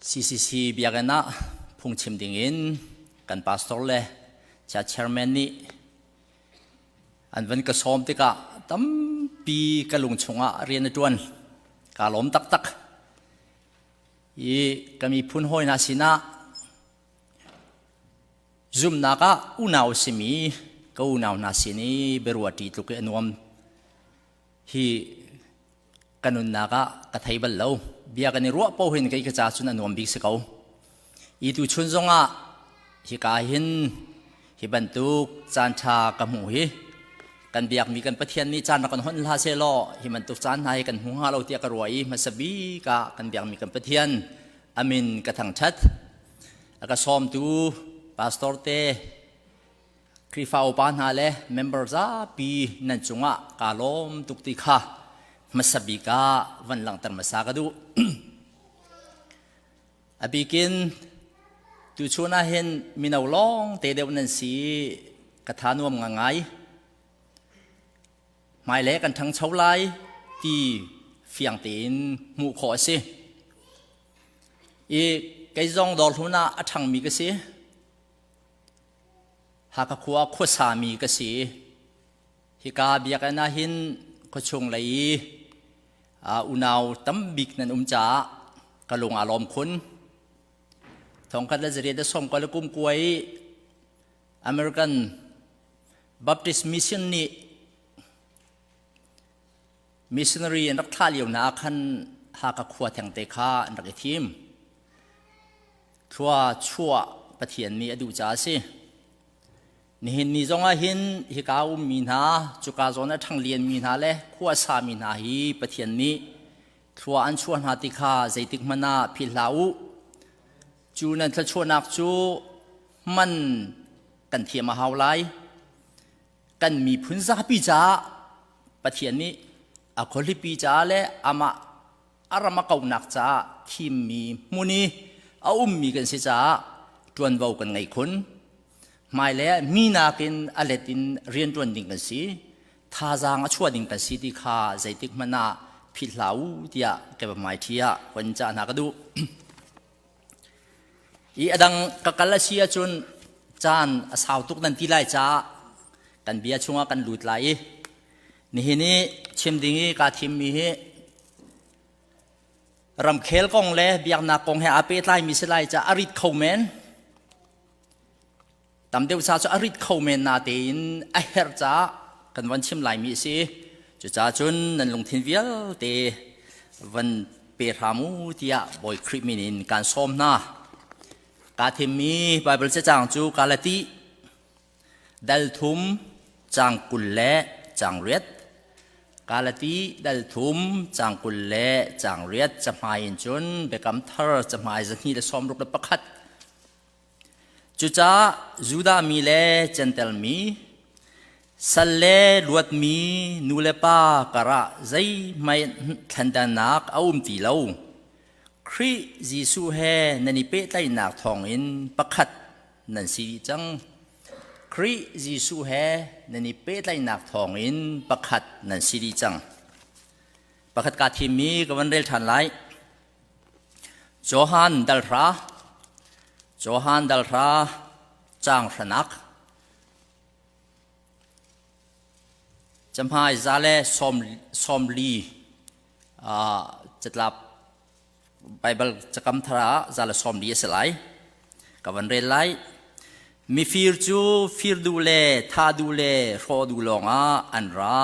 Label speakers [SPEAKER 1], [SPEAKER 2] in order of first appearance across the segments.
[SPEAKER 1] CCC biakinn ah phungchim dingin kan pastor le cha chairman nih an van ka sawm tikah tampi ka lung chungah rian a ṭuan. Kaa lawm taktak. I ka miphun hawi hna sinah zumnak ah unau simi ka unau hna sin i biaruahṭi tluk i a nuam hi ka nunnak ah ka thei bal lo. Bia kan i ruah paoh hin kei ka ca cun a nuam bik si ko. I tuchun zongah hika hin hi bantuk caan ṭha ka hmuh hi kan biakmi kan Pathian nih caan rak kan hon hlah sehlaw hi bantuk caan hna hi kan hmu hnga lo tiah ka ruah i hmasa bik ah kan biakmi kan Pathian amin ka thangṭhat. A ka sawmtu pastor te Khrihfa upa hna le member zapi nan cungah kaa lawm tuk ti kha hmasa bik ah van langhter hmasa ka duh. A bikin tuchun ah hin mino lawng te deuh nan si ka tha nuam ngangai. Hmailei kan ṭhangcho lai ti fiang tein hmuh khawh a si. I kei zong dawrhlun ah a ṭhangmi ka si. Hakha khua khuasami ka si. Hika biakinn ah hin khuachung lei i unau tambik nan um caah ka lung aa lawm khun. Thongkhat le zariat le sawm kua le kum kua i American Baptist Mission nih missionary an rak thlah lio hna ah khan Hakha khua thengte kha an rak i thim. Thlua chuah Pathian nih a duh caah a si. Nihin ni zongah hin hika ummi hna, cuka zawn a ṭhanglianmi hna le khua a sami hna hi Pathian nih thlua an chuah hna ti kha zeitik hmanh ah philh hlah u. Cu nan thluachuahnak cu hman kan thiam a hau lai. Kan miphun zapi caah Pathian nih a khualipi caah le amah a ram a kauhnak caah thimmi hmun i a ummi kan si caah ṭuanvo kan ngei khun. Hmailei ah mi nakin a let in rianṭuan ding kan si, thazaang a chuah ding kan si ti kha zeitik hmanh ah philh hlah u tiah ka hmaiṭhi ah von cah hna ka duh. I a dang ka kal a si ahcun caan a sau tuk nan ti lai caah kan bia chungah kan lut lai i nihin i chim ding i kaa thimmi hi ramkhel kong le biaknak kong he aa pehtlaimi si lai caah a rit kho men. Tam deuh ca cu a rit kho men natein a herh caah kan van chim laimi a si. Cucaah cun nan lungthin vialte van pe hram u tiah Bawi Khrih min in kaan sawm hna. Kaa thimmi Baibal cacang cu Galati dal thum caang 20 le caang riat. Galati dal thum caang 20 le caang riat cahmai in cun Biakam Thar cahmai 261. Cucaah Judah mi le Jentail mi, sal le luatmi nu le pa karah zeihmanh thlendannak a um ti lo. Khrih Jesuh he nan i pehtlaihnak thawngin pakhat nan si dih cang. Khrih Jesuh he nan i pehtlaihnak thawngin pakhat nan si dih cang. Pakhat kaa thimmi ka van rel ṭhan lai. Johan dal hra, Johan dal hra caang hranak. Camhai za le sawm, sawmli catlap Bible cakam thar ah za le 40 a si lai. Ka van rel lai. Mifir cu fir duh le tha duh le hrawh duh lawngah an ra.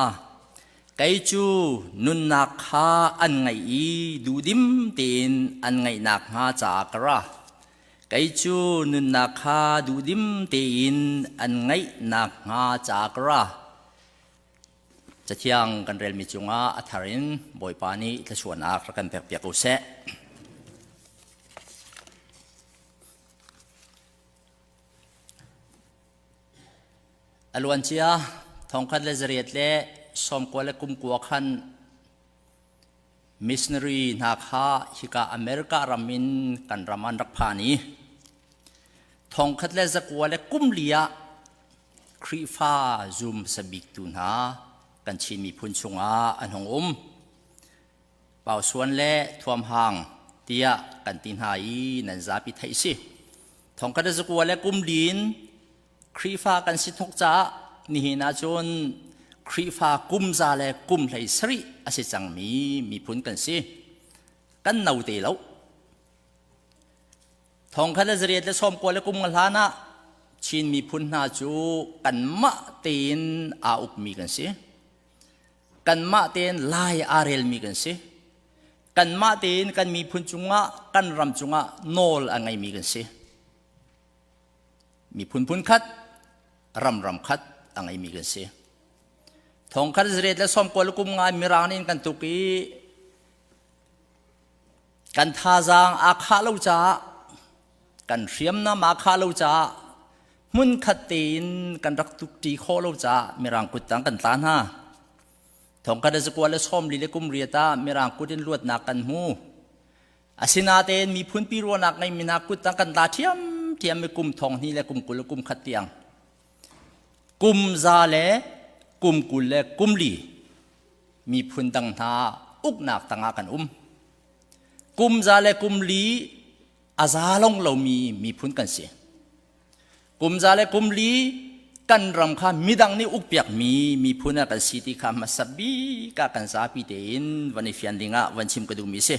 [SPEAKER 1] Kei cu nunnak kha an ngaih i duhdim tein an ngaih nakhnga caah ka ra. Kei cu nunnak kha duhdim tein an ngaih nakhnga caah ka ra. Cathiang kan relmi cungah a thar in Bawipa nih thluachuahnak rak kan pekpiak ko seh. A luancia thongkhat le zariat le 90 le kum kua khan missionary hna kha hika America ram in kan ram an rak phan i thongkhat le zakua le kum li ah Khrihfa zum sabik tu hna kan Chin miphun chungah an hung um. Pausuan le Thuamhang ti. tiah kan ti hna i nan zapi theih si. Thongkhat le zakua le kum lin Khrihfa kan si thok caah nihin ahcun Khrihfa kum za le kum hlei sarih a si cangmi miphun kan si. Kan no te lo. Thongkhat le zariat le sawmkua le kum nga hlan ah Chin miphun hna cu kanmah tein aa ukmi kan si. Kanmah tein lai aa relmi kan si. Kanmah tein kan miphun cungah, kan ram cungah nawl a ngeimi kan si. Miphun phun khat, ram ram khat a ngeimi kan si. Thongkhat zariat le sawmkua le kum nga Mirang nih an kan tuk i Kan thazaang aa khah lo caah, kan hriamnam aa khah lo caah, hmunkhat tein kan rak tukṭi khawh lo caah Mirang kuttang kan tla hna. Thongkhat le zakua le sawmli le kum riat ah Mirang kut in luatnak kan hmu. Asinain miphunpi ruahnak ngeimi hna kuttang kan tla ṭhiamṭhiam i kum thong hnih le kum 20 le kum khat tiang. Kum za le kum 20 le kum li miphun dang hna uknak tangah kan um. Kum za le kum li a za long lomi miphun kan si. Kum za le kum li kan ram kha midang nih ukpiakmi miphun ah kan si ti kha hmasa bik ah kan zapi tein van i fian ding ah van chim ka duhmi si.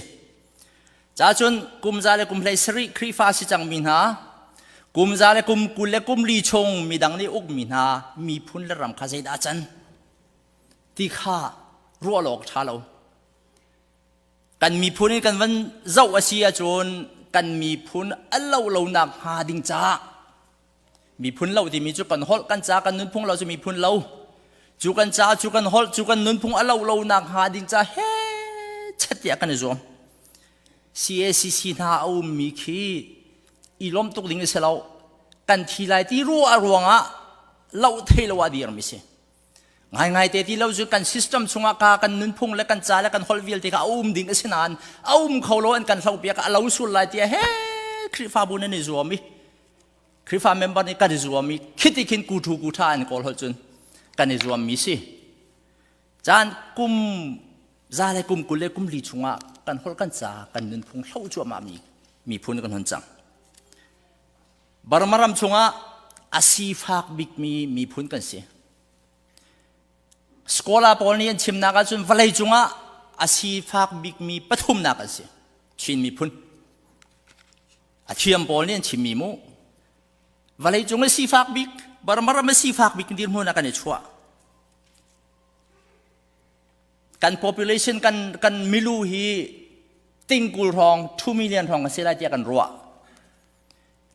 [SPEAKER 1] Cacun kum za le kum hlei sarih Khrihfa si cangmi hna, kum za le kum 20 le kum li chung midang nih ukmi hna miphun le ram kha zeidah a can? Ti kha ruah lo awk ṭha lo. Kan miphun in kan van zoh a si ahcun kan miphun a lo lonak hnga ding caah miphun lo timi cu kan holh kan ca kan nunphung lo cu miphun lo cu kan ca cu kan holh cu kan nunphung a lo lonak hnga ding ca he chet tiah kan i zuam. CACC hna a ummi khi i lawm tuk ding a si lo. Kan thi lai ti ruah ruangah loh thei lo ah dirmi si. Ngaingai te ti lo cu kan system chungah ka kan nunphung le kan ca le kan holh vialte kha a um ding a si nain a um kho lo an kan hloh piak a lo sul lai tiah he Khrihfabu nan i zuam i Khrihfa member nih kan i zuam i khiti khin ku thu ku tha an kawl holh cun kan i zuam mi si. Caan kum za le kum 20 le kum li chungah kan holh kan ca kan nunphung hloh cuahmah mi miphun kan hon cang. Burma ram chungah a sifak bikmi miphun kan si. Scholar pawl nih an chimnak ahcun vawlei cungah a sifak bikmi pathumnak an si. Chin miphun. A thiam pawl nih an chimmi mu. Vawlei cung a sifak bik, Burma ram a sifak bik dirhmun ah kan i chuah. Kan population kan kan milu hi tingkul hrawng 2 million hrawng a si lai tiah kan ruah.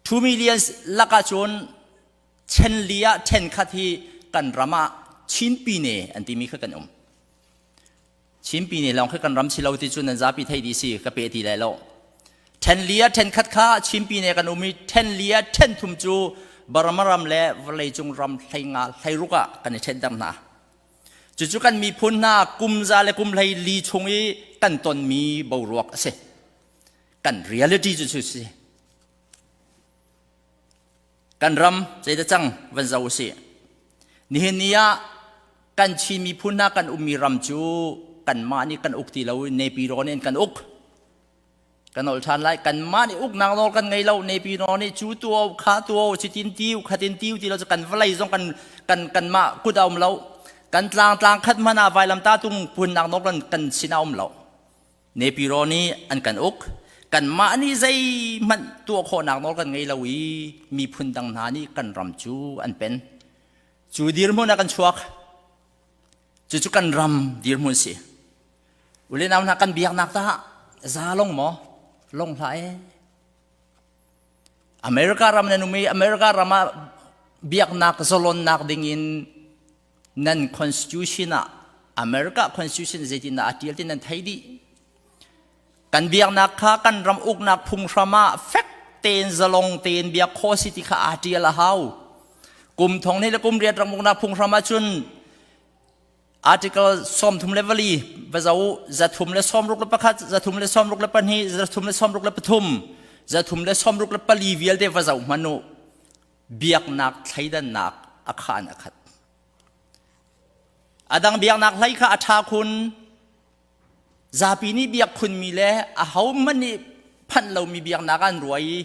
[SPEAKER 1] 2 million lakah cun chen li ah then khat hi kan ram ah Chin Pine an timi kha kan um. Chin Pine lawng kha kan ram si lo ti cu nan zapi thei dih si ka pe ti lai lo. Then li ah then khat kha Chin Pine kan um i then li ah then thum cu Burma ram le vawleicung ram hlei nga hlei ruk ah kan i then ter hna. Cucu kan miphun hna kum za le kum hlei li chung i kan tonmi boruak a si. Kan reality cu cu si. Kan ram zeidah cang van zoh usih. Nihin ni ah kan Chin miphun hna kan ummi ram cu kanmah nih kan uk ti lo i Nepiro nih an kan uk. Kan ol ṭhan lai. Kanmah nih uknak nawl kan ngei lo. Nepiro nih cu tuah kha tuah cutin tiu khatin tiu ti lo cu kan vawlei zong kan kan kanmah kut a um lo. Kan tlang tlang khat hmanh ah vailamta tung punnak nawl kan kan sin a um lo. Nepiro nih an kan uk. Kanmah nih zeihmanh tuah khawhnak nawl kan ngei lo i miphun dang hna nih kan ram cu an pen. Cu dirhmun ah kan chuak. Cucu kan ram dirhmun si. Ule nau hna kan biaknak tah za long maw? Long hlah ee. America ram nan um i America ram ah biaknak zalonnak ding in nan constitution ah America constitution zeitindah a tial ti nan thei dih. Kan biaknak kha kan ram uknak phunghram ah fek tein zalong tein biak khawh si ti kha aa tial a hau. Kum thong hnih le kum riat ram uknak phunghram ah cun article 34 va zo 361, 362, 363, 364 vialte va zoh hmanh u. Biaknak thleidannak a khaan a khat. A dang biaknak hlei kha a ṭha khun. Zapi nih biak khunmi le ahohmanh nih Phanh lomi biaknak an ruai i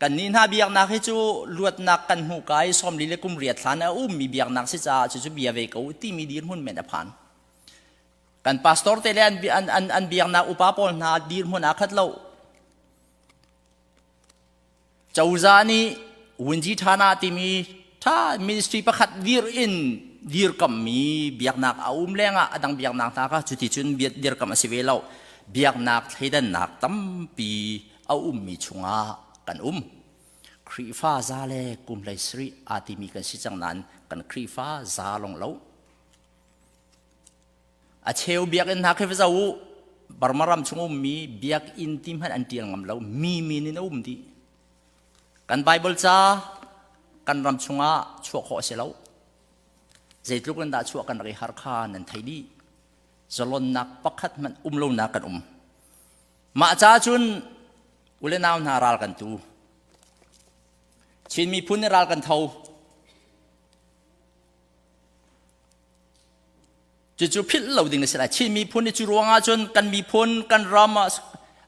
[SPEAKER 1] kannih hna biaknak hi cu luatnak kan hmuh ka i 40 le kum riat hlan a ummi biaknak si caah cucu bia ve ko timi dirhmun men a phan. Kan pastor te le an, an, an, an biaknak upa pawl hna dirhmun aa khat lo. Cozah nih Wunji Thana timi tha ministry pakhat dir in dirkammi biaknak a um lengah a dang biaknak hna kha cuticun dirkam a si ve lo. Biaknak thleidannak tampi a ummi chungah kan um. Khrihfa za le kum hlei sarih aa timi kan si cang nain kan Khrihfa za long lo. A cheu biakinn hna khi va zoh u. Burma ram chung ummi biakinn ti hmanh an ṭial ngam lo. Mi min in a um dih. Kan Bible ca kan ram chungah chuah khawh a si lo. Zeitluk in dah chuah kan rak i har kha nan thei dih. Zalonnak pakhat hmanh um lonak kan um. Mah ca cun ule nau hna ral kan tu. Chin miphun nih ral kan tho. Cucu philh lo ding a si lai. Chin miphun hi cu ruangah cun kan miphun kan ram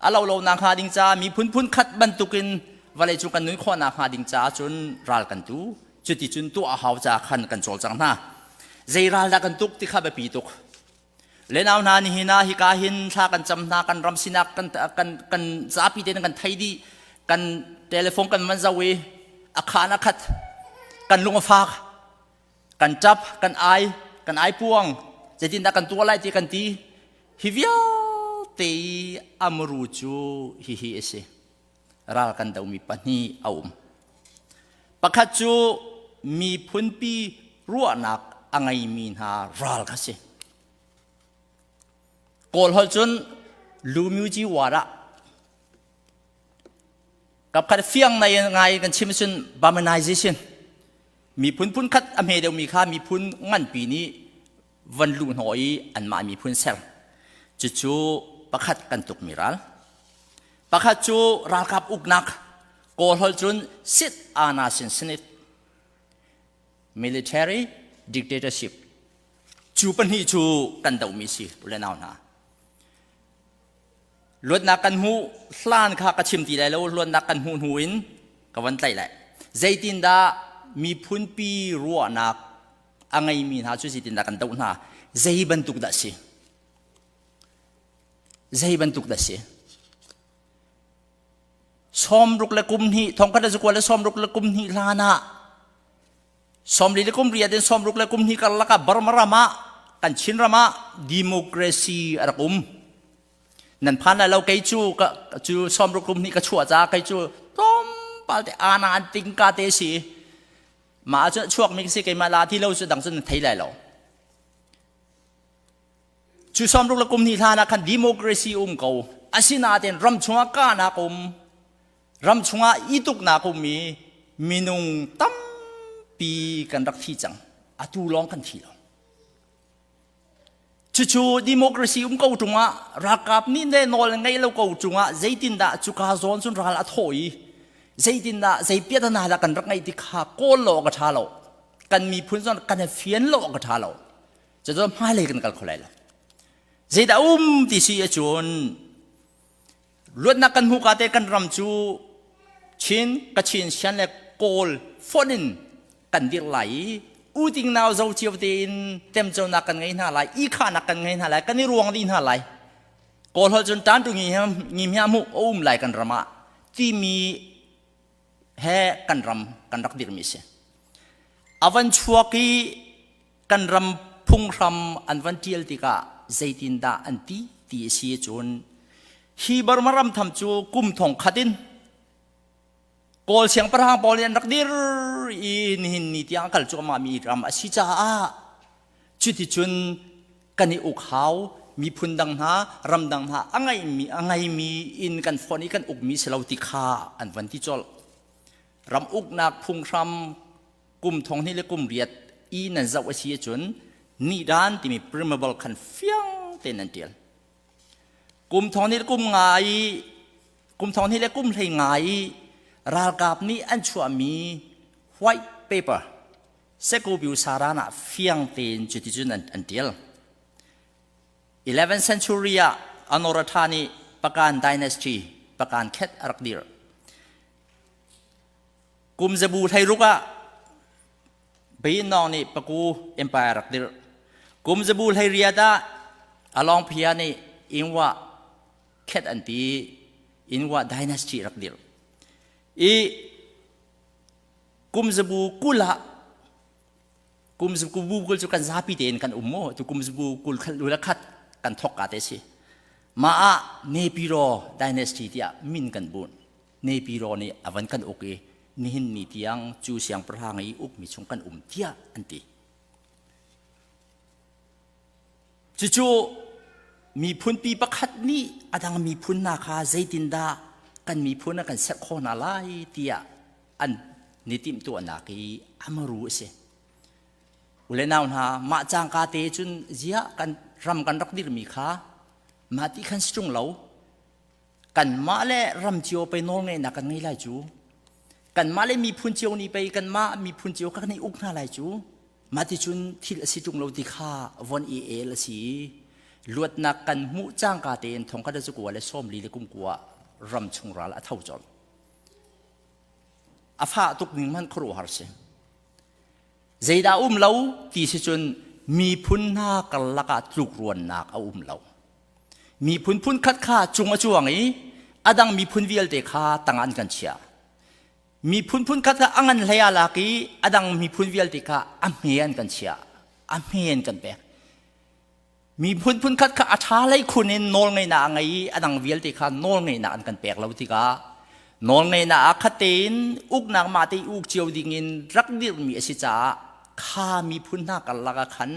[SPEAKER 1] a lo lo nak hnga ding ca miphun phun khat bantukin vawlei cung kan nun khawh nak hnga ding caah cun ral kan tu. Cuti cun tuah a hau ca khan kan cawlcang hna. Zei ral dah kan tuk ti kha biapi tuk. Lenau hna nihin ah hika hin thla kan cam hna kan ram sinak kan kan kan zapi tein kan thei dih kan telephone kan man zau i a khan a khat kan lung a fak kan ṭap kan ai kan ai puang zeitindah kan tuah lai ti kan ti hi vialte i amru cu hihi a si ral kan domi pahnih a um pakhat cu miphunpi ruahnak a ngeimi hna ral kha si kawl holh cun lumyuji wara kapkhat fiang nai ngai kan chim cun Burmanization Miphun phunkhat a hme deuhmi kha miphun nganpi nih van luh hnawh i anmah miphun ser. Cucu pakhat kan tukmi ral. Pakhat cu ralkap uknak Kawl holh cun sit ana sin sinit military dictatorship cu pahnih cu kan dohmi si ule nau hna. Luatnak kan hmuh hlan kha ka chim ti lai lo, luatnak kan hmuh hnu in ka van tlaih lai. Zeitindah miphunpi ruahnak a ngeimi hna cu zeitindah kan doh hna? Zei bantuk dah si? Zei bantuk dah si? Sawmruk le kum hnih, thongkhat le zakua le sawmruk le kum hnih hlan ah 40 le kum riat in 60 le kum hnih karlak ah Burma ram ah kan Chin ram ah democracy a rak um. Nan phan lai lo kei cu ka cu 60 kum hnih ka chuah caah kei cu tlawmpal te ana an ting ka te si. Mah cu chuak mi si keimah la ti lo cu dang cu nan thei lai lo. Cu 60 le kum hnih hlan ah khan democracy um ko. Asinain ram chungah kahnak um. Ram chungah i tuknak um i minung tampi kan rak thi cang. Atu lawng kan thi lo. Cucu democracy um ko ṭungah ralkap nih le nawl ngeih lo ko cungah zeitindah cuka zawn cun ral a thawh i zeitindah zei piahtana dah kan rak ngeih ti kha kawl lo awk a ṭha lo. Kan miphun zong kan i fian lo awk a ṭha lo. Cucu hmailei kan kal kho lai lo. Zeidah um ti si ahcun Luatnak kan hmuh ka te kan ram cu Chin, Kachin, Shan le Kawl fonh in kan dirh lai i uting nau zo cio tein temconak kan ngei hna lai, i khahnak kan ngei hna lai, kan i ruang dih hna lai. Kawl holh cun tan tu ngi hmia mu a um lai kan ram ah timi he kan ram kan rak dirhmi si. A van chuak i kan ram phunghram an van ṭial tikah zeitindah an ti ti a si cun hi Burma ram tham cu kum thong khat in Kawl siangpahrang pawl nih an rak dir i nihin ni tiang a kal cuahmahmi ram a si caah cuticun kan i uk hau miphun dang hna ram dang hna a ngeimi a ngeimi in kan fonh i kan ukmi si lo ti kha an van ti colh ram uknak phunghram kum thong hnih le kum riat i nan zoh a si ahcun nihdan timi preamble khan fiang tein nan ṭial. Kum thong hnih le kum nga i kum thong hnih le kum hlei nga i ralkap nih an chuahmi white paper Sekobyu Saran ah fiang tein cuticun an, an ṭial. 11th century ah Anuradha nih Pagan dynasty. Pakan Khet a rak dir. Kum zabu 16 ah Bayinnaung nih Paku Empire rak dirh. Kum zabu 18 ah Alongphia nih Inwa Khet an ti Inwa Dynasty rak dirh. I kum zabu 20 ah kum zabu 20 cu kan zapi tein kan um mu tu kum zabu 20 khat lu le khat kan thok ka te si. Mah ah Nepiro Dynasty tiah min kan bunh. Nepiro nih a van kan uk i nihin ni tiang cu siangpahrang i ukmi chung kan um tiah an ti. Cucu miphunpi pakhat nih a dang miphun hna kha zeitindah kan miphun a kan serh khawh hna lai tiah an ni timhtuahnak i amaru a si. Ule nau hna, mah cangka te cun ziah kan ram kan rak dirmi kha mah ti khan si ṭung lo. Kanmah le ram cio pei nawlngeihnak kan ngei lai cu. Kanmah le miphun cio nih pei kanmah miphun cio kan i uk hna lai cu. Mah ti cun thil a si ṭung lo ti kha von i el a si i luatnak kan hmuh cangka tein thongkhat le zakua le 40 le kum kua ram chung ral a tho colh. A fah tuk ning hmanh khuaruahhar si. Zeidah um lo ti si cun miphun hna karlak ah tlukruannak a um lo. Miphun phun khat kha cung a cuang i a dang miphun vialte kha tang an kan chiah. Miphun phun khat kha a ngan hlei ah lak i a dang miphun vialte kha a hme an kan chiah. A hme an kan pek. Miphun phun khat kha a ṭha lei khun in nawlngeihnak a ngei i a dang vialte kha nawlngeihnak an kan pek lo tikah nawlngeihnak ah khat tein uknak mah te uk cio dingin rak dirhmi a si caah kha miphun hna karlak ah khan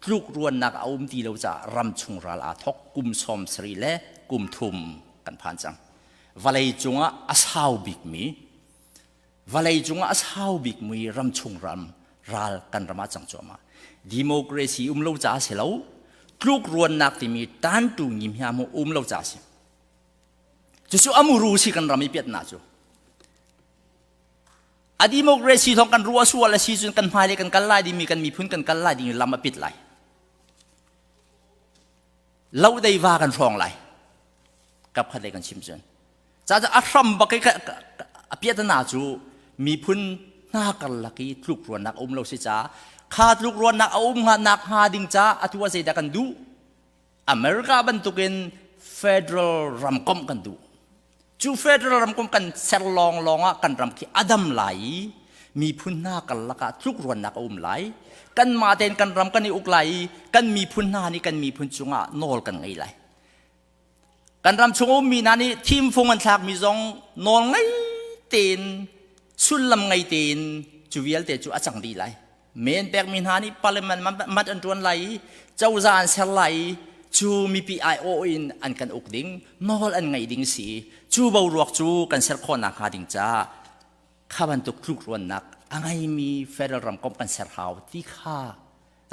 [SPEAKER 1] tlukruannak a um ti lo caah ram chung ral aa thok kum 70 le kum thum kan phan cang. Vawlei cungah a sau bikmi Vawlei cungah a sau bikmi ramchung ram ral kan ram ah cang cuahmah. Democracy um lo caah si lo, tlukruannak timi tantu ngimhiam um lo caah si. Cucu amuru si kan ram i piatna cu. A democracy thong kan ruah sual a si cun kan hmailei kan kal lai dingmi kan miphun kan kal lai dingmi lam a pit lai. Lo dei va kan hrawng lai. Kap khat lei kan chim cun. Caah a hram bak i a piahtana cu miphun hna karlak i tlukruannak a um lo si caah kha tlukruannak a um nak hnga ding caah atu ah zeidah kan duh? America bantukin federal ramkomh kan duh. Cu federal ramkomh kan ser lawnglawng ah kan ram khi a dam lai i miphun hna karlak ah tlukruannak a um lai. Kanmah tein kan ram kan i uk lai i kan miphun hna nih kan miphun cungah nawl kan ngei lai. Kan ram chung ummi hna nih thimfung an thlakmi zong nawl ngei tein sullam ngei tein cu vialte cu a cang dih lai. Men pekmi hna nih parliament mat an ṭuan lai i cozah an ser lai i cu mipi aiawh in an kan uk ding nawl an ngeih ding si cu boruak cu kan ser khawh nakhnga ding caah kha bantuk tlukruannak a ngeimi federal ramkomh kan ser hau ti kha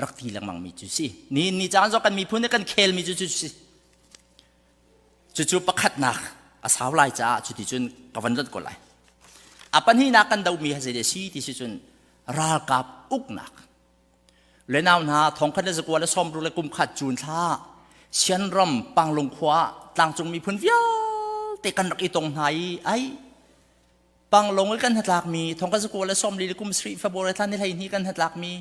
[SPEAKER 1] rak ti lengmang mi cu si. Ni ni caan zong kan miphun nih kan khel mi cu cu si. Cucu pakhatnak a sau lai caah cuti cun ka van rat ko lai. A pahnihnak kan dohmi ha zei si ti si cun ralkap uknak. Le nau hna thongkhat le zakua le 60 le kum khat June thla Sianram Panglung khua tlangcung miphun vialte kan rak i tong hna i ai Panglong i kan hnatlakmi thongkhat zakua le 40 le kum sarih February thla ni 12 kan hnatlakmi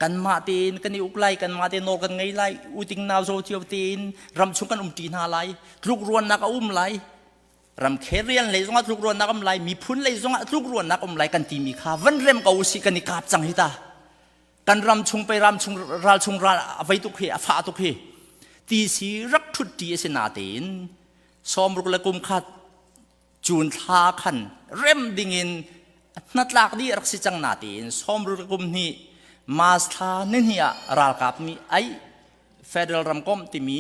[SPEAKER 1] kanmah tein kan i uk lai kanmah tein nawl kan ngei lai uting nau zo cio tein ram chung kan umṭi hna lai tlukruannak a um lai ramkhel rian lei zongah tlukruannak um lai miphun lei zongah tlukruannak um lai kan timi kha van rem ko usih kan i kap cang hi ta kan ram chung pei ram chung ral chung ral a vei tuk hi a fah tuk hi ti si rak ṭhut ṭi a si na tein 60 le kum khat June thla khan rem dingin hnatlak dih rak si cang na tiin 60 kum hnih March thla nihnih ah ralkap nih ai federal ramkomh timi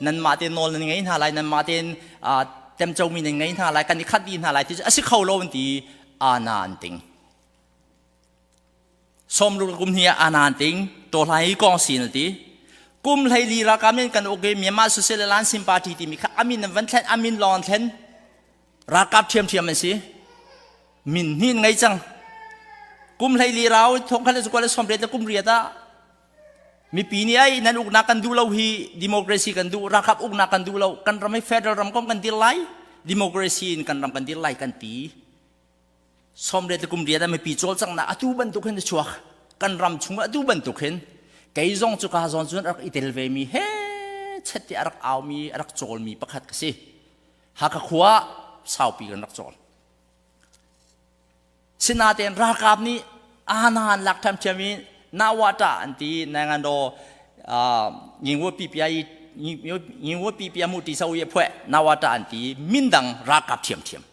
[SPEAKER 1] nanmah te nawl nan ngei hna lai nanmah tein temcomi nan ngei hna lai kan i khat dih hna lai ti cu a si kho lo an ti ana an ting. 60 kum hnih ah ana ting tawhlai hi kong sin ti. Kum 14 ralkap nih kan uk i Myanmar Social Alliance Party timi kha amin an van thlen amin lawng an thlen. Ralkap ṭhiamṭhiam an si. Min hnih ngei cang. Kum 14 rau thong khat le zakua le 80 le kum riat ah mipi nih ai nan uknak kan duh lo hi democracy kan duh ralkap uknak kan duh lo kan ram hi federal ram kom kan dir lai. Democracy in kan ram kan dir lai kan ti. Sawmriat le kum riat ah mipi cawlcanghnak atu bantuk hin a chuak. Kan ram chung atu bantuk hin kei zong cu ka zawn cun rak i tel ve mi he chet ti a rak aumi a rak cawlmi pakhat ka si. Hakha khua saupi kan rak cawl. Sinain ralkap nih ahna an lak ṭhiamṭhiam i nawata an ti nangando ngingwo pipia i ngingwo pipia mu ti so i phueh nawata an ti mindang ralkap ṭhiamṭhiam.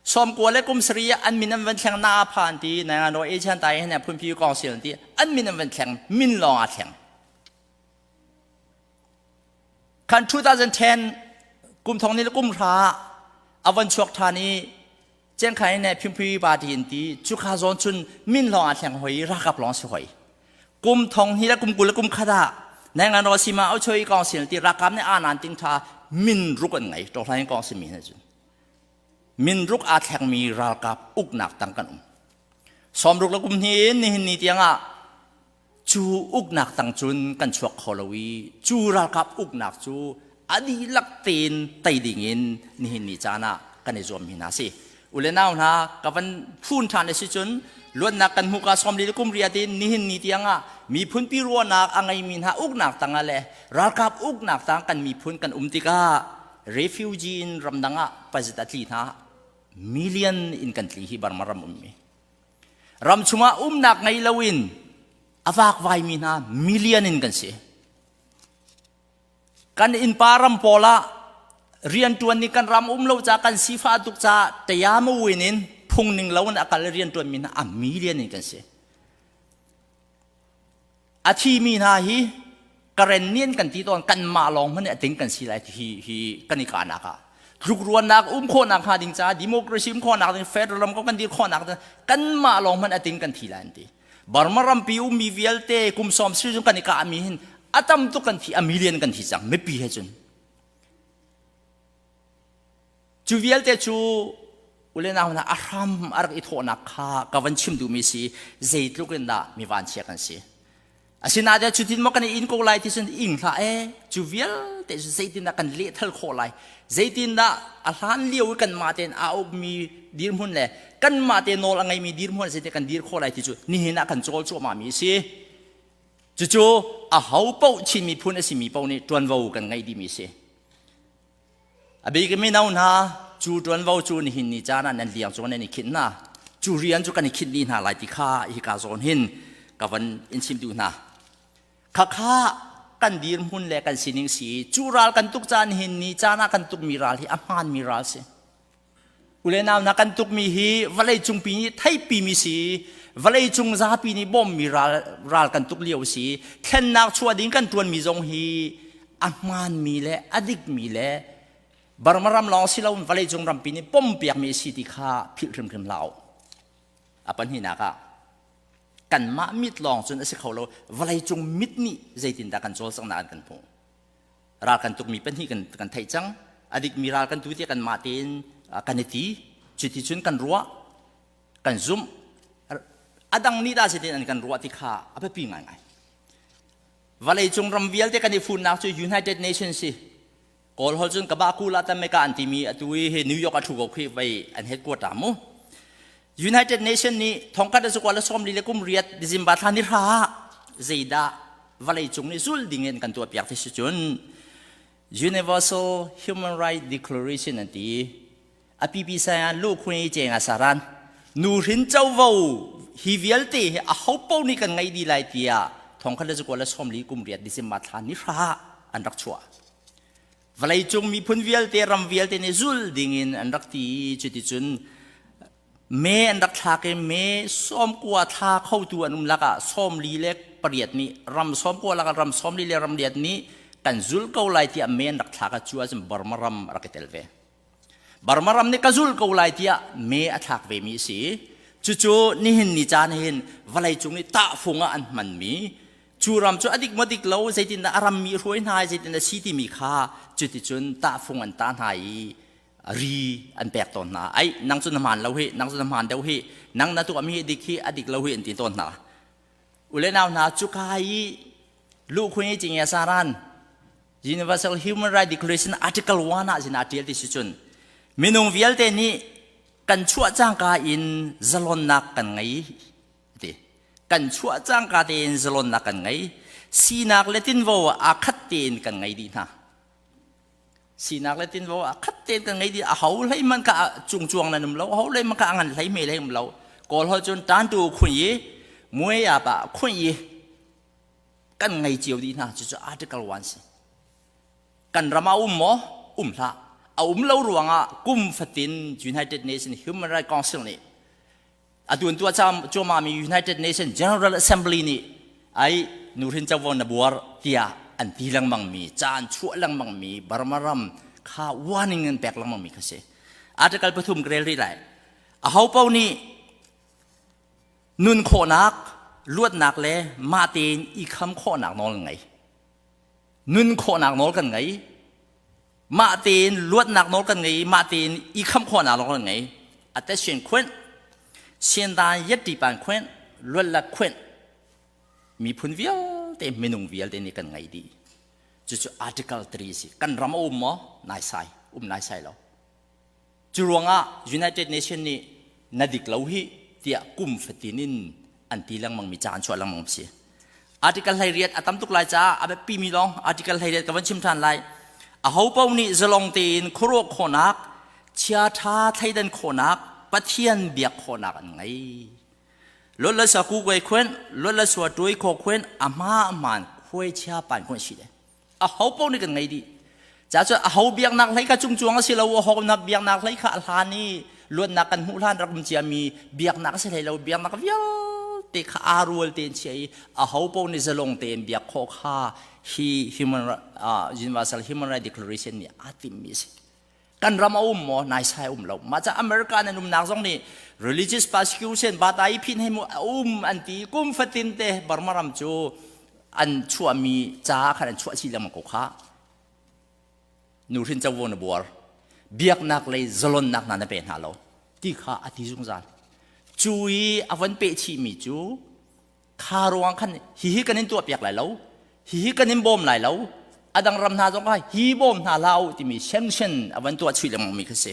[SPEAKER 1] Sawmkua le kum sari an min an van thleng na pha an ti nangando e chan tai hen phunpi kong sil an ti an min an van thleng min lawng a thleng. Khan 2010 kum thong ni le kum hra a van chuak ṭhan i Cengkhai ne phimpui party in ti cukha zawn cun min lawng ah thleng hoi ralkap lawng si hoi. Kum thong hi le kum 20 le kum khat ah nengan ro sima au choi kong sil ti ralkap ne anan ting tha min ruk an ngei to hlain kong si mi hna cun min ruk aa thleng mi ralkap uknak tang kan um. Sawmruk le kum hnih in nihin ni tiang ah cu uknak tang cun kan chuak kho lo i cu ralkap uknak cu a dihlak tein tei ding in nihin ni caan ah kan i zuam hi hna si. U le nau hna, ka van phun ṭhan a si cun luatnak kan hmuh ka 40 le kum riat in nihin ni tiang ah miphunpi ruahnak a ngeimi hna uknak tang ah le ralkap uknak tang kan miphun kan um tikah refugee in ramdang ah pazit a tli hna million in kan tli hi Burma ram ummi. Ram chungah umnak ngei loin a vakvaimi hna million in kan si. Kan innpa ram pawl ah rianṭuan nih kan ram um lo ca kan sifah tuk ca tayamawin in phung ning lo in a kal rianṭuanmi hna a million in kan si. A thimi hna hi Karen nih an kan ti tawn kanmah lawng hmanh a ting kan si lai hi hi kan i kahnak ah tlukruannak um khawhnak hnga ding caah democracy um khawhnak ding federal ram ko kan dir khawhnak ding kanmah lawng hmanh a ting kan thi lai an ti. Burma rampi ummi vialte kum sawm siri kan i kahmi hin a tam tuk kan thi, a million kan thi cang mipi he cun. Cu vialte cu ule nau hna a hram a rak i thawhnak kha ka van chim duhmi si zeitluk in dah mi vanchia kan si. Asinain cutin maw kan i in ko lai ti cun ing hlah e. Cu vialte cu zeitindah kan lehthal khawh lai, zeitindah a hlan lio i kanmah tein aa ukmi dirhmun le kanmah te nawl a ngeimi dirhmun zeitin kan dir khawh lai ti cu nihin ah kan cawl cuahmahmi a si. Cucu a ho paoh Chin miphun a simi paoh nih ṭuanvo kan ngeih dihmi a si. A bik in mino hna, cu ṭuanvo cu nihin ni caan ah nan liang cu nan i khinh hna. Cu rian cu kan i khinh dih hna lai ti kha hika zawn hin ka van in chim duh hna. Khakha kan dirhmun le kan sining si cu ral kan tuk caan hin ni caan ah kan tukmi ral hi a hmaanmi ral si. U le nau hna, kan tukmi hi vawlei cungpi nih theihpimi si, vawlei cung zapi nih bawmmi ral, ral kan tuk lio si. Thlennak chuah ding kan ṭuanmi zong hi a hmaanmi le a dikmi le Burma ram lawng si loin vawlei cung rampi nih pompiakmi a si ti kha philh hrimhrim hlah u. A pahnihnak ah kanmah mit lawng cun a si kho lo, vawlei cung mit nih zeitindah kan cawlcanghnak an kan hmuh. Ral kan tukmi pahnih kan, kan theih cang. A dikmi ral kan tu tiah kanmah tein kan i ti. Cuti cun kan ruah, kan zumh. A dang nih dah zeitin an kan ruah ti kha a biapi ngaingai. Vawleicung ram vialte kan i funnak cu United Nations si. Kawl holh cun Kabakula Tameka an timi atu i hi New York a thu ko khi vei an headquarter mu. United Nations nih thongkhat le zakua le 40 le kum riat December thla ni hra zeidah vawleicung nih zul ding in kan tuah piak ti si cun Universal Human Rights Declaration an ti. A pipi saya lu khui cheng a saran nu hrin covo hi vialte hi a ho po nih kan ngei di lai tiah thongkhat le zakua le 40 kum riat December thla ni hra an rak chuah. Vawleicung miphun vialte ram vialte nih zul dingin an rak ti. Cuticun me an rak thlak i me 90 thla khotu an um lakah 48 nih ram 90 lakah ram 40 le ram riat nih kan zul ko lai tiah me an rak thlak ah cu ahcun Burma ram a rak i tel ve. Burma ram nih ka zul ko lai tiah me a thlak vemi a si. Cucu nihin ni caan hin vawleicung nih tahfung ah an hmanmi cu ram cu a dik maw dik lo, zeitindah a rammi hruai hna, zeitindah si timi kha cuticun tahfung an tah hna i ri an pek tawn hna. Ai, nang cu na hmaan lo hi, nang cu na hmaan deuh hi, nang na tuahmi hi dik hi, a dik lo hi an ti tawn hna. U le nau hna, cuka i luhkhui i cingya saran Universal Human Rights Declaration Article 1 ah zin aa ṭial ti si cun. Minung vialte nih kan chuah cangka in zalonnak kan ngei ti. Kan chuah cangka tein zalonnak kan ngei. Sinak le tinvo aa khat tein kan ngei dih hna. Sinak le tinvo aa khat tein kan ngei dih. A ho hlei man ka cungcuang nan um lo, ho hlei man ka ngan hlei me hlei um lo. Kawl hol cun tantu khun yi, muai ya pa khun yi kan ngei cio dih hna. Cucu Article 1 si. Kan ram ah um maw? Um hlah. A um lo ruangah kum fatin United Nations Human Rights Council nih atu an tuah cuahmahmi United Nations General Assembly nih ai nuhrin covo na buar tiah an ti lengmangmi ca an chuah lengmangmi Burma ram kha warning an pek lengmangmi kha si. Article pathum ka rel rih lai. Aho paoh nih nun khawhnak, luatnak le mah tein i kham khawhnak nawl an ngei. Nun khawhnak nawl kan ngei. Mah tein luatnak nawl kan ngei i mah tein i khamh khawhnak nawl kan ngei. A te sian khuanh, siandan yatti pan khuanh, luat la khuanh. Miphun vialte, minung vialte nih kan ngei dih. Cucu Article 3 si. Kan ram a um maw? Naisai. Um naisai lo. Cu ruangah United Nation nih na dik lo hi tiah kum fatin in an ti lengmang mi ca an chuah lengmang si. Article 18 a tam tuk lai caah a biapi mi lawng article 18 ka van chim ṭhan lai. A ho paoh nih zalong tein khuaruah khawhnak, chiaṭha thleidan khawhnak, Pathian biak khawhnak an ngei. Lot la sa ku kuai khuen, lot la sua tuai kho khuen, a hma hmaan khuai chia pan khuen si le. A ho paoh nih kan ngei dih. Ca cu a ho biaknak hlei kha cungcuang a si lo, a ho nak biaknak hlei kha a hlan i luatnak kan hmuh hlan rak um ciami biaknak a si hlei lo, biaknak vialte kha aa rual tein chia i a ho paoh nih zalong tein biak khawh kha hi human uh, Universal Human Rights Declaration nih aa timhmi a si. Kan ram a um maw? Naisai um lo. Mah ca America nan umnak zong nih religious persecution bata i phin hei mu a um an ti kum fatin te Burma ram cu an chuahmi ca khan an chuah chih lengmang ko kha. Nuhrin covo na buar. Biaknak lei zalonnak hna na pe hna lo. Ti kha a ti zungzal. Cu i a von peh chihmi cu kha ruang khan hihi kan in tuahpiak lai lo hihi kan in bawm lai lo a dang ram hna zong kha hi bawm hna hlah u timi sanction a van tuah chuih lengmang mi kha si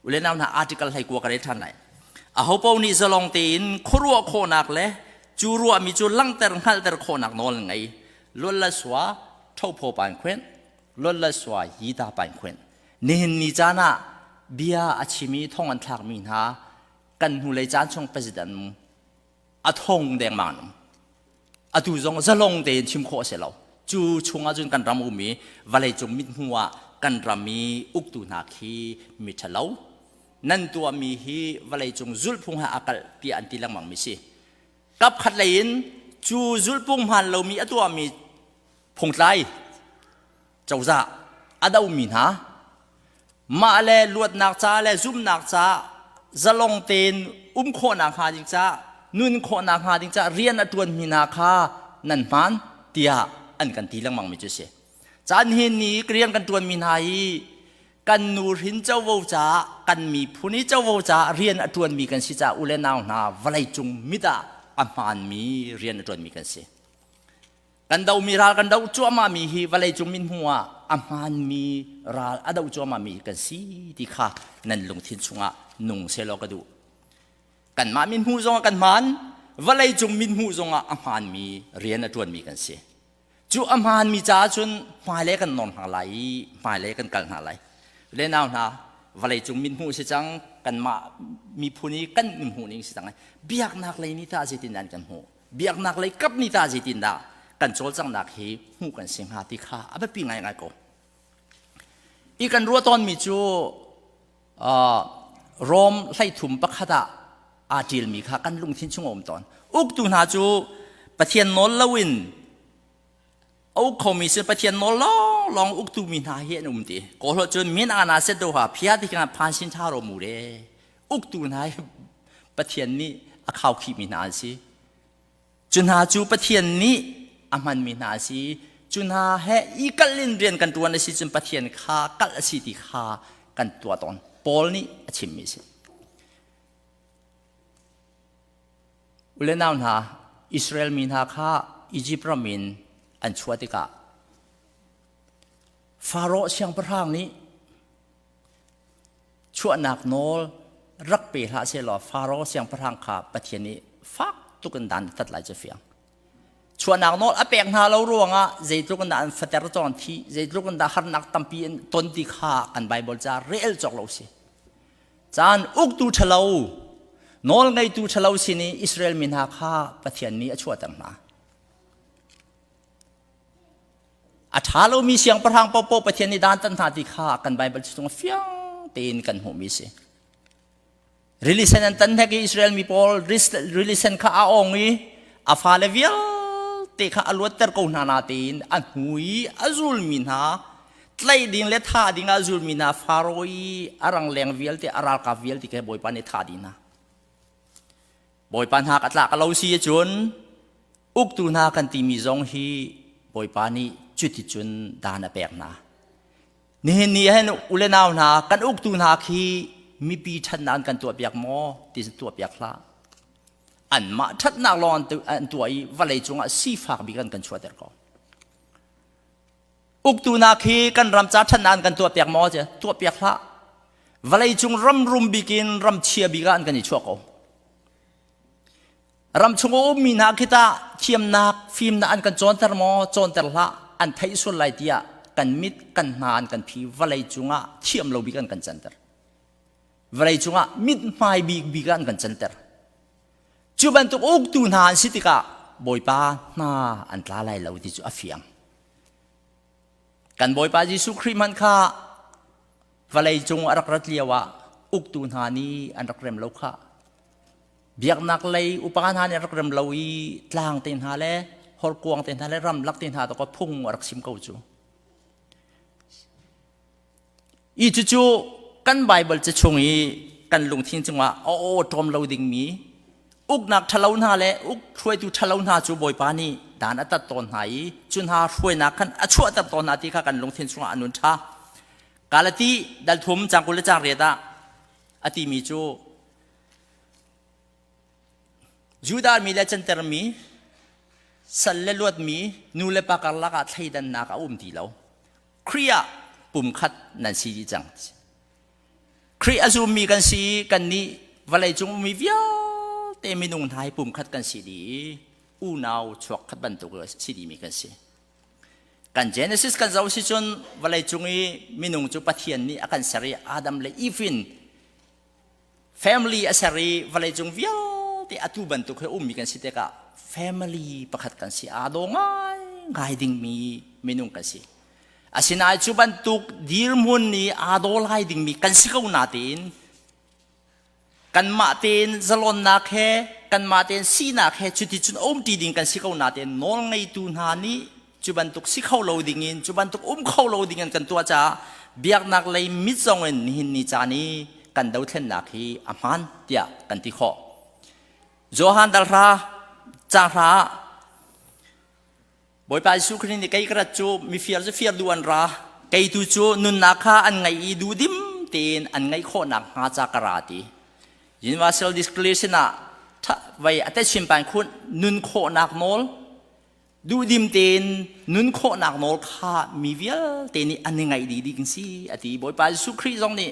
[SPEAKER 1] ule nau hna article hlei kua ka rel ṭhan lai a ho paoh nih zalong tein khuaruah khawhnak le cu ruahmi cu langhter hngalhter khawhnak nawl an ngei luan la sua thopho pan khuen luan la sua yi ta pan khuen nihin ni caan ah bia a chimi thong an thlakmi hna kan hnulei caan chung president a thong dengmang an um atu zong zalong tein chim khawh a si lo cu chungah cun kan ram um i vawleicung mithmu ah kan ram i uktu hna khi mi ṭhalo nan tuahmi hi vawleicung zulhphung he aa kalh tiah an ti lengmang mi si kap khat lei in cu zulhphung hmaan lomi a tuahmi phungtlai cozah a domi hna mah le luatnak ca le zumnak ca zalong tein um khawhnak hnga ding ca nun khawhnak hnga ding ca rian a ṭuanmi hna kha nan hmaan tiah an kan ti lengmang mi cu si. Caan hin ni rian kan ṭuanmi hna hi kan nu hrin covo caah kan miphun i covo caah rian a ṭuanmi kan si caah u le nau hna vawleicung mit ah a hmaanmi rian a ṭuanmi kan si. Kan domi ral kan doh cuahmahmi hi vawleicung mithmuh ah a hmaanmi ral a doh cuahmahmi kan si ti kha nan lungthin chungah nung sehlaw ka duh. Kanmah mithmuh zongah kan hmaan, vawleicung mithmuh zongah a hmaanmi rian a ṭuanmi kan si. Cu a hmaanmi caah cun hmailei kan nawr hna lai i hmailei kan kal hna lai. Le nau hna, vawleicung mithmuh si cang, kanmah miphun i kan hmuh ning si cang. Biaknak lei nih tah zeitin an kan hmuh? Biaknak lei kap nih tah zeitindah kan cawlcanghnak hi hmuh kan si hnga ti kha a biapi ngaingai ko. I kan ruah tawnmi cu uh, Rom hleithum pakhat ah aa ṭilmi kha kan lungthin chung a um tawn. Uktu hna cu Pathian nawl loin a uk khomi si Pathian nawl lawnglawng uktu mi hna hi an um ti. Kawl cun min ana set do ha phia ti kha phan sin tha ro mu re. Uktu hna hi Pathian nih a khaukhihmi hna an si. Cu hna cu Pathian nih a hmanmi hna an si. Cu hna he i kalh in rian kan ṭuan a si cun Pathian kha kalh a si ti kha kan tuah tawn. Paul nih a chimmi a si. U le nau hna, Israel mi hna kha Izipt ram in an chuah tikah Faraoh siangpahrang nih. Chuahnak nawl rak pe hlah sehlaw Faro siangpahrang kha Pathian nih fak tuk in dan a tat lai cu fiang. Chuahnak nawl a pek hna lo ruangah zeitluk in dah an fater cawn thi, zeitluk in dah harnak tampi in ton ti kha kan Bible ca rel cawk lo si. Caan uktu ṭhalo, nawl ngeitu ṭhalo sin i Israel mi hna kha Pathian nih a chuahter hna. A ṭha lomi siangpahrang paohpaoh Pathian nih dan tan hna ti kha kan Baibal chung fiang tein kan hmuhmi a si. Rili sen an tan hnek i Israel mi pawl rili sen kha a ong i a fale vialte kha a luatter ko hna natein a hnu i a zulmi hna tlaih ding le thah ding ah a zulmi hna Faro i a rangleng vialte a ralkap vialte kha Bawipa nih thah dih hna. Bawipa hna ka tlak lo si cun uktu hna kan timi zong hi Bawipa nih cuticun dan a pek hna. Nihin ni hin ule nau hna kan uktu hna khi mipi ṭhatnak an kan tuahpiak maw ti tuahpiak hlah. Anmah ṭhatnak lawng an tuah i vawlei cungah sifak bik an kan chuahter ko. Uktu hna khi kan ram ca ṭhatnak an kan tuahpiak maw ti tuahpiak hlah. Vawlei cung ram rum bik in ram chia bik ah an kan i chuah ko. Ram chung a ummi hna khi tah thiamnak, fimnak an kan cawnter maw? Cawnter hlah. An theih sual lai tiah kan mit, kan hna an kan phi. Vawlei cungah thiam lo bik an kan canter. Vawlei cungah mithmai bik bik ah an kan canter. Cu bantuk uktu hna an si tikah Bawipa hna an tla lai lo ti cu a fiang. Kan Bawipa Jesuh Khrih hmanh kha vawlei cung a rak rat lio ah uktu hna nih an rak rem lo khah. Biaknak lei upa hna nih an rak rem lo i tlang te hna le horkuang te hna le ramlak te hna to phung a rak sim ko cu. I cucu kan Bible ca chung i kan lungthin cungah a aw ṭawm lo dingmi uknak ṭhalo hna le uk hruaitu ṭhalo hna cu Bawipa nih dan a tat tawn hna i cu hna hruainak khan a chuahter tawn hna ti kha kan lungthin chungah a nun ṭha. Galati dal thum cang 20 le cang riat ah a timi cu Judah mi le cantermi sal le luatmi nu le pa karlak ah thleidannak a um ti lo. Khrih ah pumkhat nan si dih cang. Khrih a zummi kan si i kannih vawleicung ummi vialte minung hna hi pumkhat kan si dih i unau chuak khat bantuk si dihmi kan si. Kan Genesis kan zoh si cun vawleicung i minung cu Pathian nih a kan ser i Adam le Eve in family a ser i vawleicung vialte atu bantuk he ummi kan si tikah family pakhat kan si aa daw ngai ngai dingmi minung kan si. Asinain cu bantuk dirhmun nih aa daw lai dingmi kan si ko natein kanmah tein zalonnak he kanmah tein sinak he cuticun a umṭi ding kan si ko natein nawlngeitu hna nih cu bantuk si kho lo dingin cu bantuk um kho lo dingin kan tuah caah biaknak lei mit zong in nihin ni caan i kan dothlennak hi a hmaan tiah kan ti khawh. Johan dal hra caang hra ah Bawipa Jesuh Khrih nih kei ka rat cu mifir cu fir duh an ra kei tu cu nunnak kha an ngaih i duhdim tein an ngaih khawhnak hnga ca ka ra ti. Universal Declaration ah vai a te chimpan khun nun khawhnak nawl duhdim tein nun khawhnak nawl kha mi vialte nih an i ngaih dih ding si a ti. Bawipa Jesuh Khrih zong nih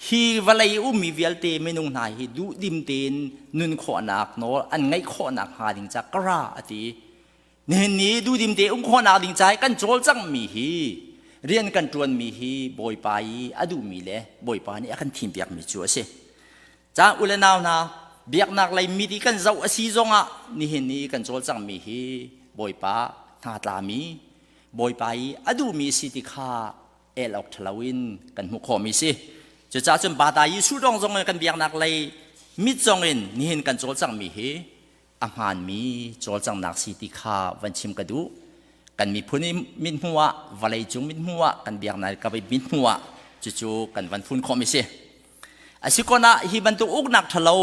[SPEAKER 1] hi vawlei ummi vialte minung hna hi duhdim tein nun khawhnak nawl an ngaih khawhnak hnga ding ca ka ra a ti. Nihin ni duhdim te um khawhnak ding ca i kan cawlcanghmi hi rian kan ṭuanmi hi Bawipa i a duhmi le Bawipa nih a kan thimpiakmi cu a si. Caan u le nau hna, biaknak lei mit i kan zoh a si zongah nihin ni kan cawlcanghmi hi Bawipa hna tlami, Bawipa i a duhmi si ti kha el awk ṭhalo in kan hmuh khawhmi si. Cucaah cun Bata Jesuh dong zong in kan biaknak lei mit zong in nihin kan cawlcanghmi hi a hmaanmi cawlcanghnak si ti kha van chim ka duh. Kan miphun i mithmuh ah, vawleicung mithmuh ah, kan biaknak ka mithmuh ah cucu kan van fun khawhmi si. A si kon ah hi bantuk uknak ṭhalo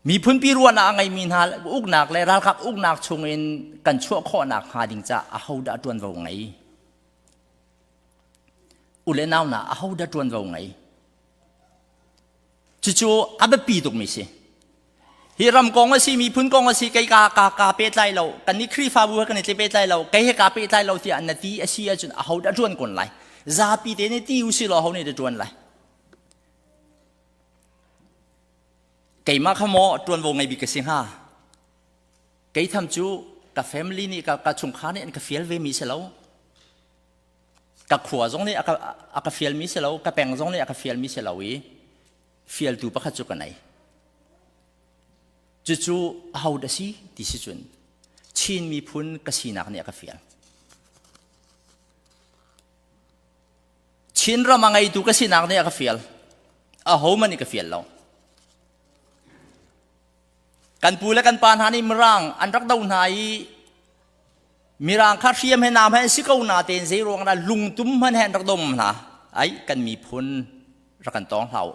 [SPEAKER 1] miphunpi ruahnak a ngeimi hna uknak le ralkap uknak chungin kan chuah khawhnak hnga ding caah ahodah ṭuanvo ngei? U le nau hna ahodah ṭuanvo ngei? Cucu a biapi tukmi si. Hi ram kong a si, miphun kong a si, kei ka ka ka pehtlai lo, kan nih Khrihfabu he kan i pehtlai lo, kei he ka pehtlai lo tiah na ti a si ahcun aho dah ṭuan kun lai? Zapi te nih ti u si law ho nih dah ṭuan lai? Keimah kha maw ṭuanvo ngei bik ka si hnga? Kei tham cu ka family nih ka, ka chungkhar nih an ka fial ve mi si lo. Ka khua zong nih a ka, a ka fial mi si lo, ka peng zong nih a ka fial mi si lo i fialtu pakhat cu ka nei. Cucu aho dah si ti si cun Chin miphun ka sinak nih a ka fial. Chin ram a ngeitu ka sinak nih a ka fial. Ahohmanh nih ka fial lo. Kan pu le kan pa hna nih Mirang an rak do hna i Mirang kha hriam he nam he an si ko na tein zei ruang dah lungtum hmanh he an rak dom hna. Ai kan miphun rak kan tawng hlah u.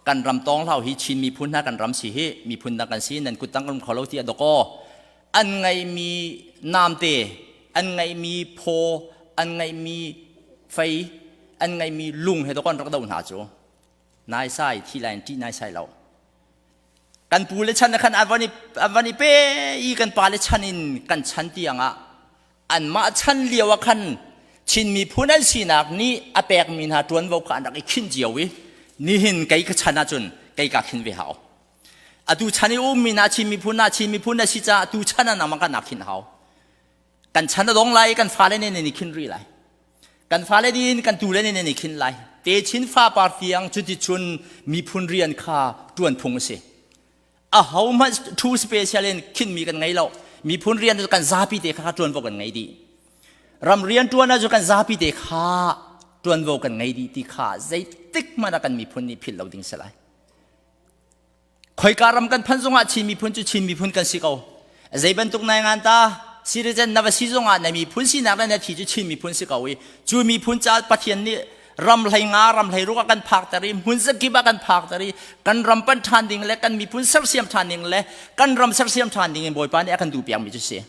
[SPEAKER 1] Kan ram tawng hlah u hi Chin miphun hna kan ram si hi miphun dang kan si nan kut tang kan um kho lo ti a dawkaw. An ngeihmi namte, an ngeihmi phaw, an ngeihmi fei, an ngeihmi lung he dawkaw an rak do hna cu. Naisai thi lai in ṭih naisai lo. Kan pu le chan khan an van i an van i pe i kan pa le chan in kan chan tiang ah anmah chan lio ah khan Chin miphun an sinak nih a pekmi hna ṭuanvo kha an rak i khinh cio i nihin kei ka chan ahcun kei ka khin ve hau. Atu chan i ummi hna Chin miphun hna Chin miphun na si caah tu chan ah nangmah kan nak khin hau. Kan chan a dong lai i kan fale nih nan i khin rih lai. Kan fale din kan tu le nih nan i khin lai. Techin fapar tiang cuticun miphun rian kha ṭuan phung a si. Ahohmanh thu special in khinmi kan ngei lo. Miphun rian cu kan zapi te kha ṭuanvo kan ngei dih. Ram rian ṭuan ah cu kan zapi te kha ṭuanvo kan ngei dih ti kha zeitik hmanh ah kan miphun nih philh lo ding si lai. Khoika ram kan phanh zongah Chin miphun cu Chin miphun kan si ko. Zei bantuk nai ngan ta citizen na va si zongah na miphun sinak le na thi cu Chin miphun si ko i cu miphun ca Pathian nih ram hlei nga ram hlei ruk ah kan phakter i hmun zakip ah kan phakter i kan ram pan ṭhan ding le kan miphun sersiam ṭhan ding le kan ram sersiam ṭhan ding in Bawipa nih a kan duhpiak mi cu si.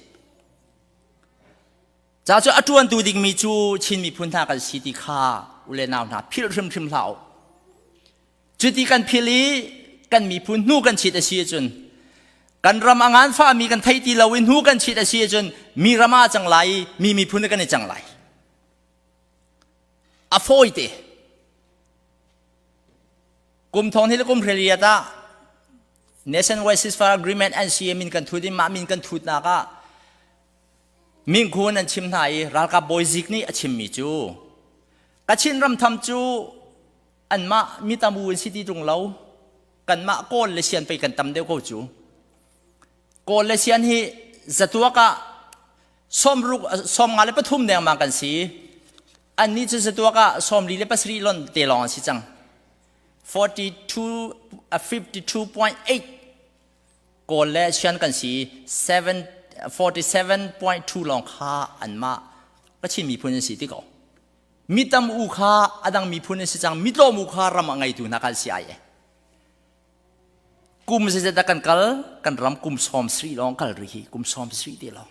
[SPEAKER 1] Ca cu a ṭuantu dingmi cu Chin miphun hna kan si ti kha u le nau hna philh hrimhrim hlah u. Cuti kan phil i kan miphun hnu kan chit a si ahcun kan ram a nganfahmi kan thei ti lo i hnu kan chit a si ahcun mi ram ah cang lai i mi miphun kan i cang lai. A fawi te. Kum thong hi le kum hreliat ah Nationwide Ceasefire Agreement NCA min kan thut i mah min kan thutnak ah Minkhun an chim hna i ralkap bawi zik nih a chimmi cu Kachin ram tham cu anmah mi tam u in si ti ṭung lo kanmah Kawl le Sian pei kan tam deuh ko cu Kawl le Sian hi zatuak ah sawmruk 53 dengmang kan si annih cu zatuak ah 47 lon te lawng an si cang 42 52.8 Kawl le Sian kan si 7 47.2 lawng kha anmah Kachin miphun an si ti ko Mi tam u kha a dang miphun an si cang, mi tlawm u kha ram a ngeitu hna kan si ai e. Kum zeizat dah kan kal, kan ram kum sawm sri lawng kal rih hi, kum sawm sri te lawng.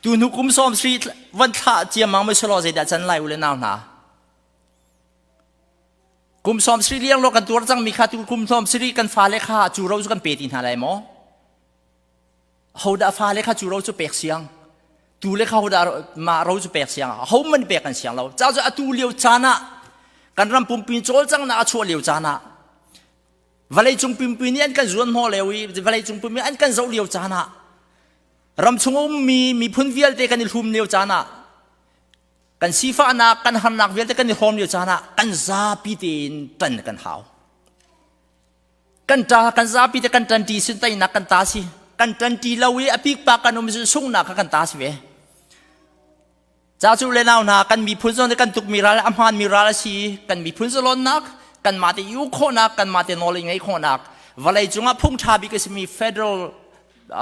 [SPEAKER 1] Tu hnu kum sawm sri van thlah ciammang mai selaw zeidah can lai u le nau hna. Kum sawm sri liang lo kan tuar cang mi kha tu kum sawm sri kan fale kha cu ro cu kan pe ti hna lai maw? Hodah fale kha cu ro cu pek siang? Tu le kha hodah mah ro cu pek siang? Hohmanh pek kan siang lo. Ca cu atu lio caan ah kan ram pumpi cawlcanghnak a chuah lio caan ah vawleicung pumpi nih an kan zuan hnawh lio i vawleicung pumpi an kan zoh lio caan ah ram chung ummi miphun vialte kan i hlum lio caan ah kan sifahnak kan harnak vialte kan i hrawm lio caan ah kan zapi tein ṭan kan hau. Kan ṭa kan zapi te kan ṭanṭi sin teinak kan ta si. Kan ṭanṭi lo i a pikpak kan um sunghnak kha kan ta si ve. Ca cu le nau hna kan miphun zong kan tukmi ral a hmaanmi ral a si. Kan miphun zalonnak, kanmah te i uk khawhnak, kanmah te nawl i ngeih khawhnak, vawlei cungah phung ṭha bik a simi federal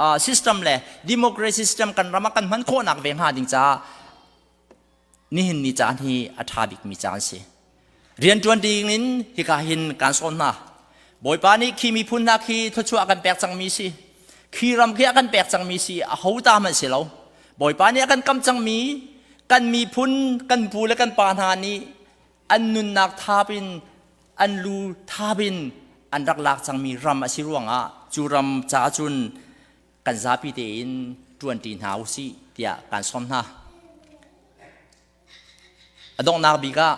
[SPEAKER 1] uh, system le democracy system kan ram ah kan hman khawhnak ve hnga ding caah nihin ni caan hi a ṭha bikmi caan si. Rianṭuan ding in hika hin kaan sawn hna. Bawipa nih khi miphun hna khi thluachuah a kan pek cangmi si. Khi ram khi a kan pek cangmi si, aho ta hmanh si lo. Bawipa nih a kan kam cangmi kan miphun, kan pu le kan pa hna nih an nunnak thap in, an lu thap in an rak lak cangmi ram a si ruangah cu ram caah cun kan zapi tein ṭuanṭi hna u sih tiah kaan sawm hna. A donghnak bik ah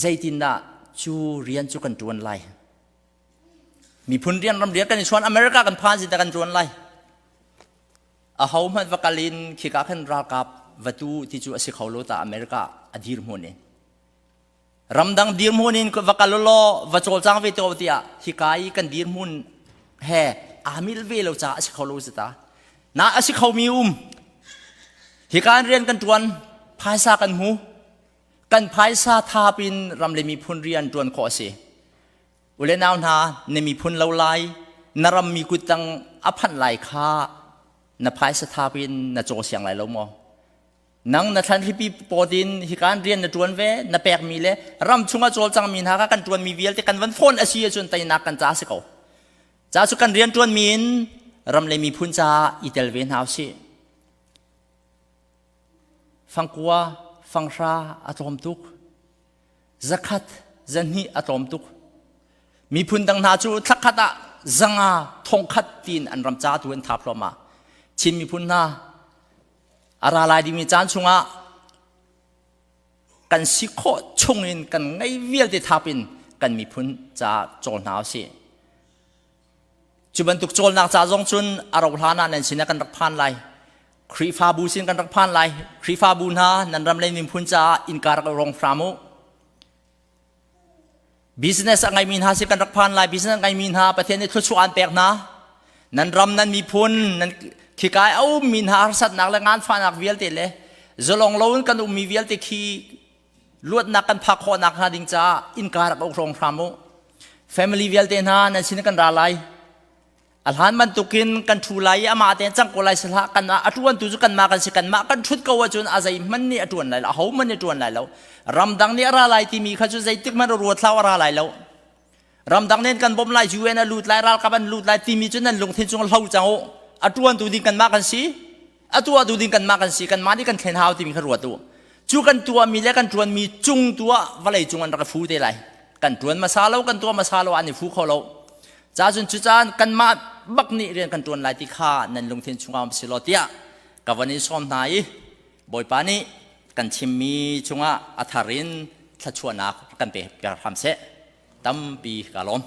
[SPEAKER 1] zeitindah cu rian cu kan ṭuan lai? Miphun rian ram rian kan i chuan America kan phan si ta kan ṭuan lai. A ho hmanh va kal in khika khan ralkap va tu ti cu a si kho lo ta America a dirhmun in. Ramdang dirhmun in va kal law va cawlcang ve to tiah hika i kan dirhmun he aa mil ve lo caah a si kho lo si ta. Na a si khomi um. Hika in rian kan ṭuan, phaisa kan hmu. Kan phaisa thap in ram le miphun rian ṭuan khawh a si. U le nau hna, na miphun lo lai, na rammi kuttang a phanh lai kha na phaisa thap in na caw siang lai lo maw? Nang na thlan hripi pawt in hikan rian na ṭuan ve, na pekmi le ram chungah cawlcangmi hna kha kan ṭuanmi vialte kan van phone a si ahcun teinak kan ca si ko. Ca cu kan rian ṭuanmi in ram le miphun caah i tel ve hna usih. Fangkua, fanghra a tlawm tuk. Zakhat, zahnih a tlawm tuk. Miphun dang hna cu thlakhat ah zanga thongkhat tiin an ram ca tu an thap hluahmah. Chin miphun hna a ra lai dingmi caan chungah kan si khawh chungin kan ngei vialte thap in kan miphun caah cawl hna usih. Cu bantuk cawlnak ca zong cun a rauh hlan ah nan sinah kan rak phan lai. Khrihfabu sin kan rak phan lai. Khrihfabu hna nan ram le miphun caah innka rak rong hram u. Business a ngeimi hna sin kan rak phan lai. Business a ngeimi hna Pathian nih thluachuah an pek hna. Nan ram nan miphun nan khikai a ummi hna harsatnak le nganfahnak vialte le zalong loin kan ummi vialte khi luatnak kan phak khawhnak hnga ding caah innka rak uk rong hram u. Family vialte hna nan sin kan ra lai. A hlan bantukin kan ṭhu lai i amah tein cang ko lai si hlah. Kan a ṭuantu cu kanmah kan si. Kanmah kan ṭhut ko ahcun a zeihmanh nih a ṭuan lai lo. Ahohmanh nih a ṭuan lai lo. Ramdang nih a ra lai timi kha cu zeitik hmanh ruat hlah a ra lai lo. Ramdang nih kan bawmh lai, UN a lut lai, ralkap an lut lai timi cu nan lungthin chung hlo cang u. A ṭuantu ding kanmah kan si. A tuahtu ding kanmah kan si. Kanmah nih kan thlen hau timi kha ruat u. Cu kan tuahmi le kan ṭuanmi cung tu ah vawlei cung an rak i fu te lai. Kan ṭuan hmasa lo, kan tuah hmasa lo an i fu kho lo. Ca cun cucaan kanmah bak nih rian kan ṭuan lai ti kha nan lungthin chungah um si law tiah ka von in sawm hna i Bawipa nih kan chimmi chungah a thar in thluachuahnak kan pe hram seh. Tampi ka lawm.